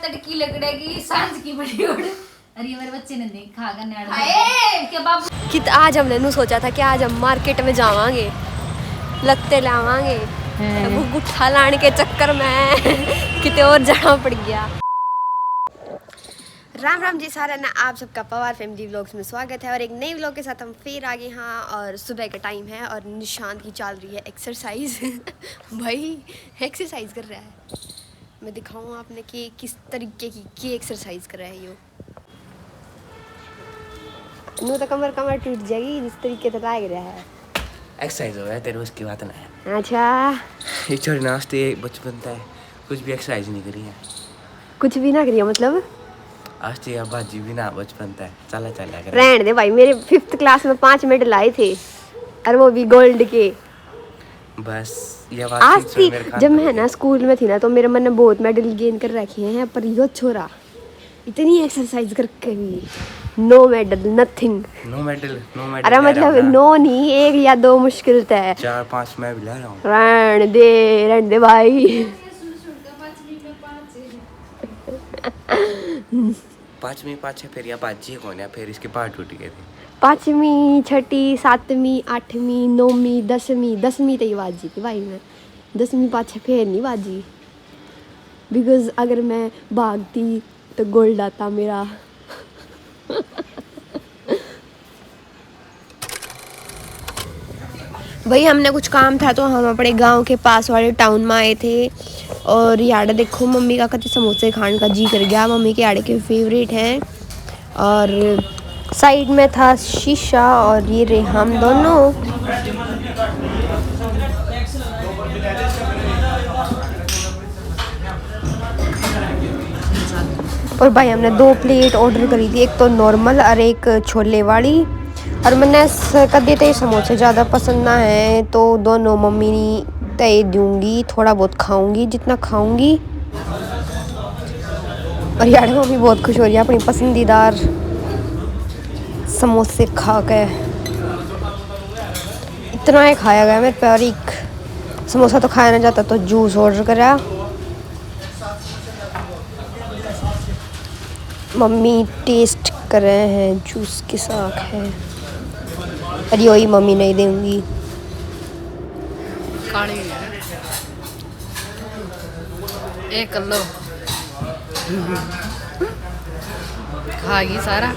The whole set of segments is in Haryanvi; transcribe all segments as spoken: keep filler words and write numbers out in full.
तड़की लकड़ेगी, सांझ की बड़ी उड़। अरे, ये मेरे बच्चे ने नहीं खा कर नाड़ हाय। के बाबू। कि आज हमने नू सोचा था कि आज हम मार्केट में जावांगे, लत्ते लावांगे। हैं। वो गुट्ठा लाने के चक्कर में किते और जाना पड़ गया। राम राम जी सारे ना, आप सबका पवार फैमिली व्लॉग्स में स्वागत है। और एक नए व्लॉग के साथ हम फिर आ गए हाँ। और सुबह का टाइम है और निशांत की चल रही है एक्सरसाइज। भाई, एक्सरसाइज कर रहा है। मैं दिखाऊँ आपने कि किस तरीके की, की एक्सरसाइज कर रहा है यो। नू तो कमर, कमर टूट जाएगी जिस तरीके से लाग रहा है। एक्सरसाइज हो गया, तेरे बस की बात ना है। अच्छा। ये छोरी ना आज ते बचपन तै कुछ भी एक्सरसाइज नहीं करी है। कुछ भी ना करियो मतलब? आज ते या बाजी भी ना बचपन तै चला चला कर। रहन दे भाई, मेरे फिफ्थ क्लास में पांच मेडल आए थे, और वो भी गोल्ड के। बस ये बात आज थी, जब मैं ना स्कूल में थी ना, तो मेरे मन ने बहुत मेडल गेन कर रखे हैं, पर यो छोरा इतनी एक्सरसाइज करके भी no medal, nothing. No medal, no medal अरे मतलब नो नहीं, एक या दो मुश्किल तै। चार पांच मैं भी ला रहा हूँ। रहन दे, रहन दे भाई। पांचवी पाछे फिर या बाजी कौन है, फिर इसके पार टूट गए थे। पांचवी, छठी, सातवीं, आठवीं, नौवीं, दसवीं, दसवीं तक ही बाजी थी भाई मैं। दसवीं पाछे फिर नहीं बाजी, बिकॉज अगर मैं भागती तो गोल्ड आता मेरा। भाई, हमने कुछ काम था तो हम अपने गांव के पास वाले टाउन में आए थे। और यार देखो, मम्मी का कति समोसे खाने का जी कर गया। मम्मी के यार के फेवरेट हैं। और साइड में था शीशा और ये रहे हम दोनों। और भाई, हमने दो प्लेट ऑर्डर करी थी, एक तो नॉर्मल और एक छोले वाली। और मैंने स-, कदे तो ये समोसे ज़्यादा पसंद ना है, तो दोनों मम्मी ने तय दूंगी, थोड़ा बहुत खाऊंगी जितना खाऊंगी। और यार, मम्मी बहुत खुश हो रही है अपनी पसंदीदार समोसे खा के। इतना ही खाया गया मेरे पे, और एक समोसा तो खाया ना जाता, तो जूस ऑर्डर करा। मम्मी टेस्ट कर रहे हैं जूस के साथ है। अरे वही मम्मी नहीं देंगी। काली है। एक कर लो। खा गई सारा।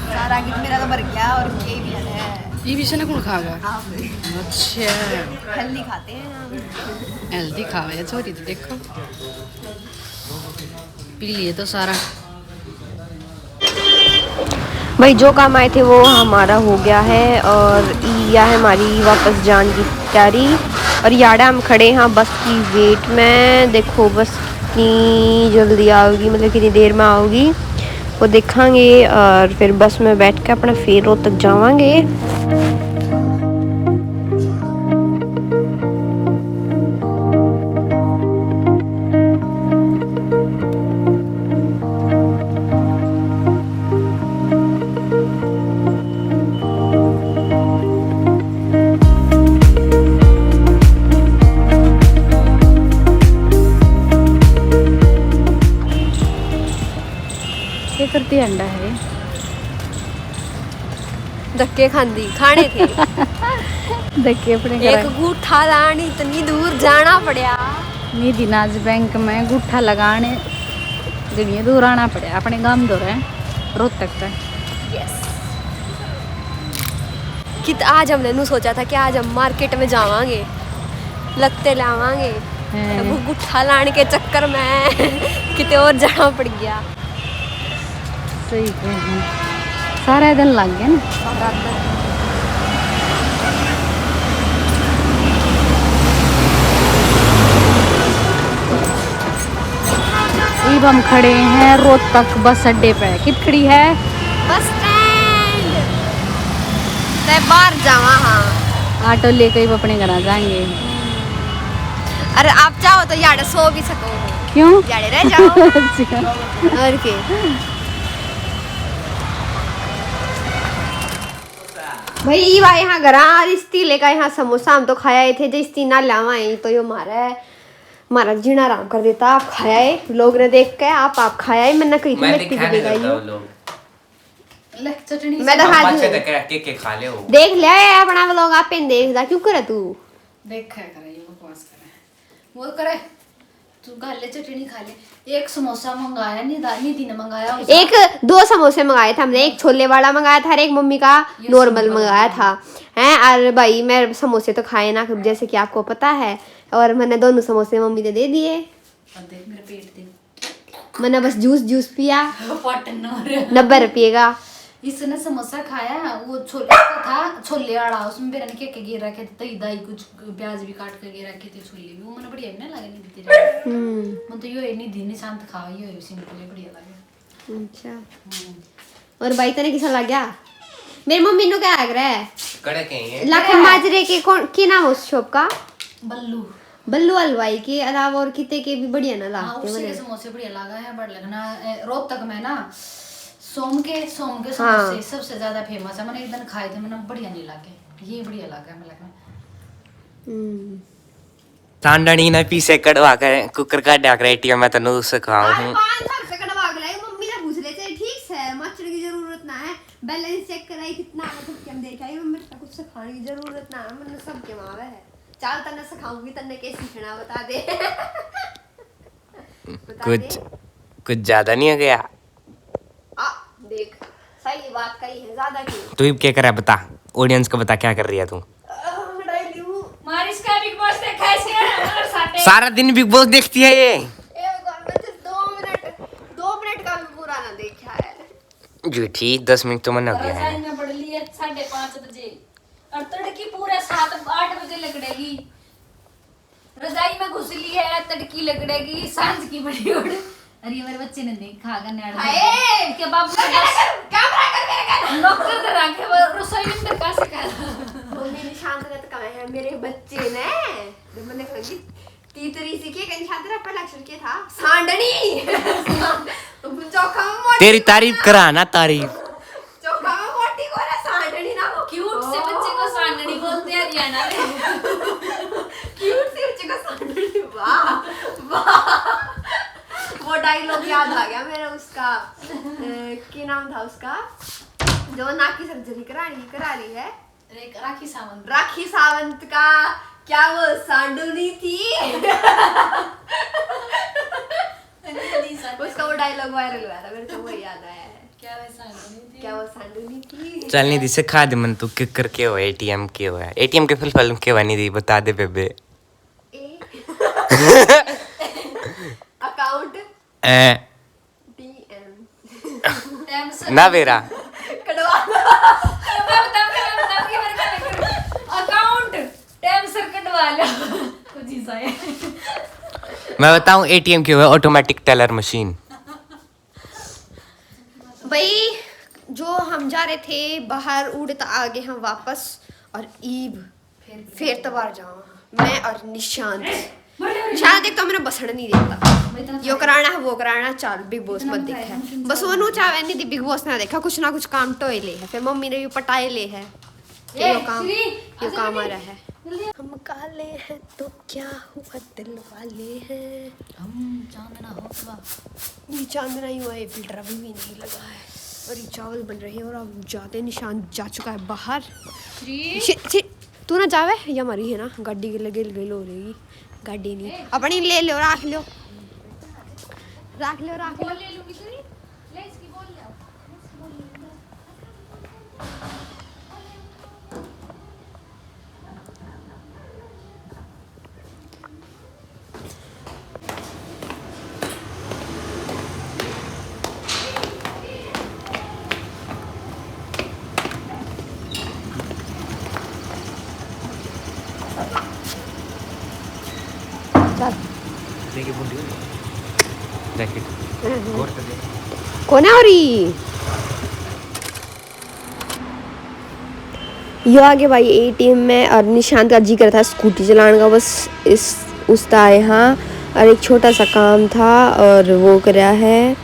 सारा कि मेरा तो भर गया और ये भी है। ये भी से ना कौन खाएगा? आप। अच्छा। हेल्दी खाते हैं हम। हेल्दी खावे छोरी तो देखो। पी लिए तो सारा। भाई, जो काम आए थे वो हमारा हो गया है और यह है हमारी वापस जान की तैयारी। और याडा हम खड़े हैं बस की वेट में। देखो बस कितनी जल्दी आओगी, मतलब कितनी देर में आओगी, वो देखांगे। और फिर बस में बैठ के अपना फिर रोहतक जावांगे। क्या करती अंडा है? धक्के खांदी, खाने थे। धक्के अपने एक करा। गूठा लान इतनी दूर जाना पड़ा। निधि नाज बैंक में गूठा लगाने घणिए दूर आना पड़ा, अपने गांव दौरे रोहतक तक। यस। कित आज हमने नू सोचा था कि आज हम मार्केट में जावांगे, लत्ते लावांगे। हैं। वो गुट्ठा लाने के चक्कर में किते और जाना पड़ गया। सही कह रही। सारा दिन लग गया ना। इब हम खड़े हैं रोहतक बस अड्डे पे। कित खड़ी है? Bus stand. तै बाहर जावा, हाँ। ऑटो लेके इब अपने घर आ जाएंगे। अरे आप चाहो तो याडे सो भी सको। क्यों? याडे रह जाओ। अच्छा। और के? भाई, ई भाई, यहाँ घरा रिश्ती लेकर यहाँ समोसा हम तो खाया ही थे, जिस ती ना लावा है, तो यो मारा है। हमारा जीना आराम कर देता। आप खाया है लोग ने देख के, आप आप खाया है, मैंने कही थी मैं मैं दिखा नहीं देगा देता ये। वो लोग। ले चटनी मैं से। तो हम हाथ पाछे से तक के के खा ले हो। देख लिया है अपना व्लॉग, आप इन देखदा क्यों करे तू? देख क्या करे ये बकवास करे, वो करे। तू खा ले चटनी खा ले। एक समोसा मंगाया नहीं दा-, निधि ने मंगाया उसे। एक दो समोसे मंगाए थे हमने, एक छोले वाला मंगाया था और एक मम्मी का ये नॉर्मल सिंपल मंगाया था। था। हैं, और भाई मैं समोसे तो खाए ना, जैसे कि आपको पता है, और मैंने दोनों समोसे मम्मी ने दे दिए। और देख मेरा पेट देख। मैंने बस जूस, जूस पिया। पाटन और नब्बे रुपये का। इसने समोसा खाया, वो छोले का था, छोले वाला, उसमें बेरन के, के गिर रखे थे, दही, दही कुछ प्याज भी काट के गिर रखे थे, छोले भी, वो मैंने बढ़िया भी ना लगे, नहीं देते। हम्म। मैं तो यो है, नहीं दिन शांत खाओ, यो है सिंपल है, बढ़िया लगे। अच्छा। हम्म। और भाई तने किसा लग गया? मेरी मम्मी नु क्या लग रहा है? कड़क है ये। लाखन माजरे के कौन, की नाम है उस शॉप का? बल्लू। बल्लू हलवाई के अलावा और किते के भी बढ़िया ना हाँ, लागते उसी के बने। समोसे बढ़िया लागा है, बड़ लगना, ए, रोहतक में ना सोम के, सोम के हाँ। समोसे सबसे ज्यादा फेमस है। मैंने एक दिन खाए थे, मैंने बढ़िया नहीं लागे, ये बढ़िया लागा है, मैं लगा। हम्म। सांडनी ने पीसे कड़वा के कुकर का डाक रहे एटीएम में तनु सिखाऊं हूँ। पाँच साल से कड़वा के लाई, मम्मी ने पूछ ले, चल ठीक से, माचड़ की जरूरत ना है, बैलेंस चेक कराई कितना है, तो हम देख आई, मम्मी का कुछ सिखाने की जरूरत ना है, मैंने सब के मावे है। चल, तन्ने सिखाऊंगी, तन्ने के सीखना, बता दे। बता कुछ, दे। कुछ ज्यादा नहीं हो गया? आ, देख, सही बात कही है, ज्यादा क्यों? तू इब क्या करा, बता, ऑडियंस को बता, क्या कर रही है तू? अ, हटाई दी हूँ। मारिस का बिग बॉस देखा है इसने, हमारे साथ है। सारा दिन बिग बॉस देखती है ये। ए भगवान, मैं तो दो मिनट, दो मिनट का भी पूरा ना देखा है। झूठी, दस मिनट तो मन हो गया रजाई है। में पड़ ली है साढ़े पाँच बजे और तड़की पूरा सात, आठ बजे लिकड़ेगी। रजाई में घुस ली है, तड़की लिकड़ेगी, सांझ की बड़ी उड़। अरे, ये मेरे बच्चे ने नहीं खा गया, न्याड़ हाय! के बाबू का कैमरा कर मेरे का। नौकर तो रखे, वो रसोई में अंदर का से कर। मम्मी निशांत ने तो कहा है, मेरे बच्चे ने। जब मैंने कहा कि तीतरी सी के, निशांत ने पहला अक्षर क्या था? सांडनी। तो चोखा में मोटी तेरी तारीफ करा ना, तारीफ। चोखा में मोटी को रे, सांडनी ना हो। क्यूट से बच्चे को सांडनी बोलते हैं हरियाणा में। क्यूट से बच्चे को सांडनी, वाह, वाह। वो डायलॉग याद आ गया मेरा उसका, अ, क्या नाम था उसका, जो नाक की सर्जरी करानी, करा ली है। अरे, एक राखी सावंत। राखी सावंत का, क्या वो सांडू नहीं थी? नहीं, नहीं, सांडू उसका वो डायलॉग वायरल हुआ था, मेरे को वो याद आया है। क्या वो सांडू नहीं थी? क्या वो सांडू नहीं थी? चल नहीं दी, सिखा दे मन तू, किकर के हो, एटीएम के हो, एटीएम के फुल फॉर्म के हो, नहीं दी, बता दे बेबे। ए। अकाउंट। ए। डीएम। टाइम से ना बेरा। कटवा दो। मैं बताऊंगी, मैं बताऊंगी, मेरे को अकाउंट टाइम से कटवा लो। कुछ ही सा है। मैं बताऊं, एटीएम की हुआ, ऑटोमेटिक टेलर मशीन। भाई, जो हम जा रहे थे बाहर, उड़ता आ गए हम वापस। और ईब फिर तो बाहर जावा, मैं और निशांत। निशांत एक तो मैंने बसण नहीं देता, यो कराना है, वो कराना, चल बिग बॉस मत देखा। बस वो नू चाहे नहीं थी बिग बॉस ना देखा, कुछ ना कुछ काम टोए ले है, फिर मम्मी ने भी पटाए ले है। कि यो काम, यो काम आ रहा है। हम काले हैं तो क्या हुआ, दिल वाले हैं हम। चांदना हो गया। ये चांदना ही हुआ, ये फिल्टर अभी भी नहीं लगा है। और ये चावल बन रहे हैं और अब जाते, निशांत जा चुका है बाहर। श्री। शि-, शि-, तू ना जावे, ये हमारी है ना, गाड़ी के लगे लगे हो रहेगी, गाड़ी नहीं, अपनी ले लो, रख लो, रख लो, रख लो। ले लूंगी, तू ले इसकी बोल ले। जैकेट। हम्म। गौर से देख। कौन है और ये? यो आगे भाई एटीएम में, और निशांत का जी कर था स्कूटी चलाने का, बस इस, उसता आए हाँ। और एक छोटा सा काम था और वो करया है।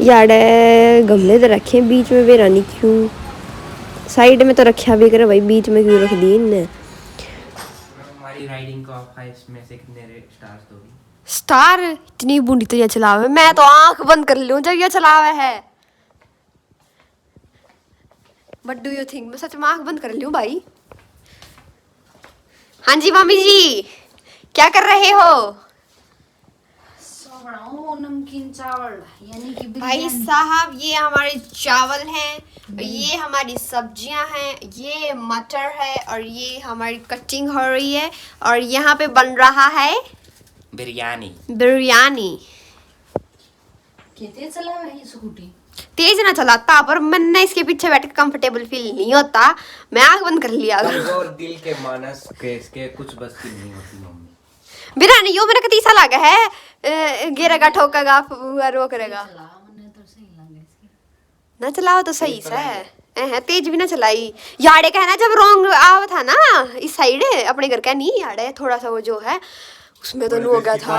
याडे गमले तो रखे बीच में, बेरा नहीं क्यों, साइड में तो रखा भी करे भाई, बीच में क्यों रख दी इनने? राइडिंग का आप हाईएस्ट में से कितने स्टार्स दोगी? स्टार? इतनी बूंदी तो ये चलावे, मैं तो आंख बंद कर लूं जब ये चलावे है। What do you think? मैं सच में आंख बंद कर लूं भाई। हाँ जी मामी जी, क्या कर रहे हो? सो बनाओ नमकीन चावल, यानी कि भाई बिरयानी। साहब, ये हमारे चावल हैं, और ये हमारी सब्जियां हैं, ये मटर है, और ये हमारी कटिंग हो रही है, और यहाँ पे बन रहा है बिरयानी। बिरयानी। के तेज चला रही स्कूटी? तेज ना चलाता, पर मैंने इसके पीछे बैठ के कंफर्टेबल फील नहीं होता। मैं आंख बंद कर लिया। कमजोर दिल के मानस के इसके कुछ बस की नहीं होती मम्मी। बिरयानी यो मेरा कतीसा लागे है, अ, गिरेगा, ठोकेगा, फ-, वो करेगा। चला, मन्ने तो सही लगे इसकी। ना चलाओ तो सही से। ए है, तेज भी ना चलाई। याड़े का है ना, जब रॉन्ग आवा था ना इस साइड, अपने घर का नहीं, याड़े थोड़ा सा वो जो है, उसमें तो नू हो गया था।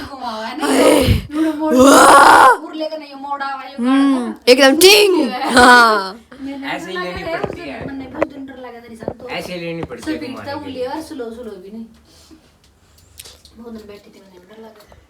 घुमावा है ना, ये मोड़, मोड़, वाह! मोड़ लेकर नहीं, मोड़ आवा, ये हम्म, काला था। एकदम टिंग। हाँ। मैंने ऐसे ही डर लेनी लगा पड़ती है। मन्ने बहुत दिन डर लगा था निशान तो। ऐसे ही लेनी पड़ती है सब घुमाने इतना के लिए। उले और स्लो, स्लो भी नहीं। बहुत दिन बैठी थी, मैंने डर लगा।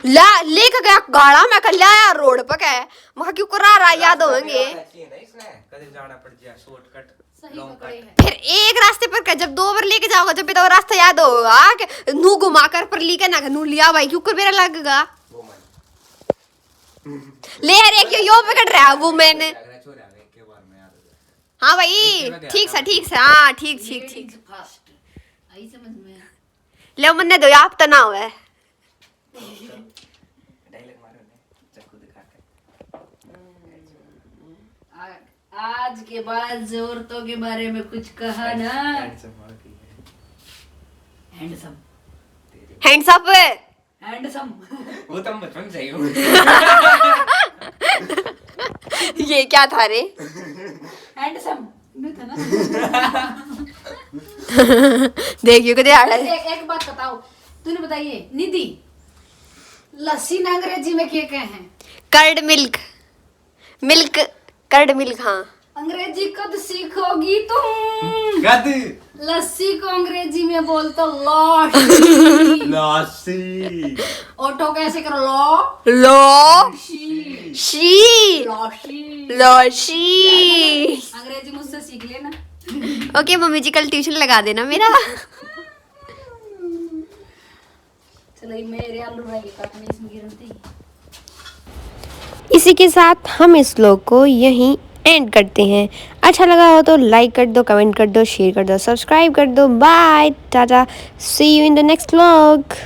ला, लेके गया गाला, मैं कह लिया यार रोड पे के, मैं क्यों करा रहा, याद होंगे। अच्छी है ना इसने, कदे जाना पड़ गया शॉर्टकट, सही लॉन्ग पकड़े कट। है। फिर एक रास्ते पर के, जब दो बार लेके जाओगा, जब भी तो रास्ता याद होगा कि नू घुमा कर पर ली के ना, नू लिया भाई, क्यों कर मेरा लगेगा। वो मन। ले यार, एक यो, यो पकड़ रहा है, वो मैंने। लग रहा है, छोरा, एक के बार में याद हो जाए। हाँ भाई, एक के बाद ठीक याद सा, आ ठीक सा, हाँ, ठीक, ठीक, ठीक। Ladies first। आई समझ में। ले मन्ने दो, आप तो ना होवे। डायलॉग मारो ने, चाकू दिखा के। आ-, आज के बाद जो औरतों के बारे में कुछ कहा ना। Handsome औरत ही है। Handsome। Handsome। Handsome। वो तो हम बचपन से ही हूँ। ये क्या था रे? Handsome। नहीं था ना। देखियो कितने आड़ा है। एक, एक बात बताओ, तूने बताइए निधि, लस्सी ना अंग्रेजी में क्या कहे हैं? Curd milk। Milk, curd milk, हाँ। अंग्रेजी कद सीखोगी तुम? कद? लस्सी को अंग्रेजी में बोल तो लॉसी। लॉसी। ऑटो कैसे करो? Law. Law. She. She. Lossy. Lossy. अंग्रेजी मुझसे सीख लेना। OK मम्मी जी, कल ट्यूशन लगा देना मेरा। चलो, ये मेरे आलू रह गए काटने, इसमें गिरन थी। इसी के साथ हम इस व्लॉग को यहीं एंड करते हैं। अच्छा लगा हो तो लाइक कर दो, कमेंट कर दो, शेयर कर दो, सब्सक्राइब कर दो। बाय, Tata, see you in the next vlog।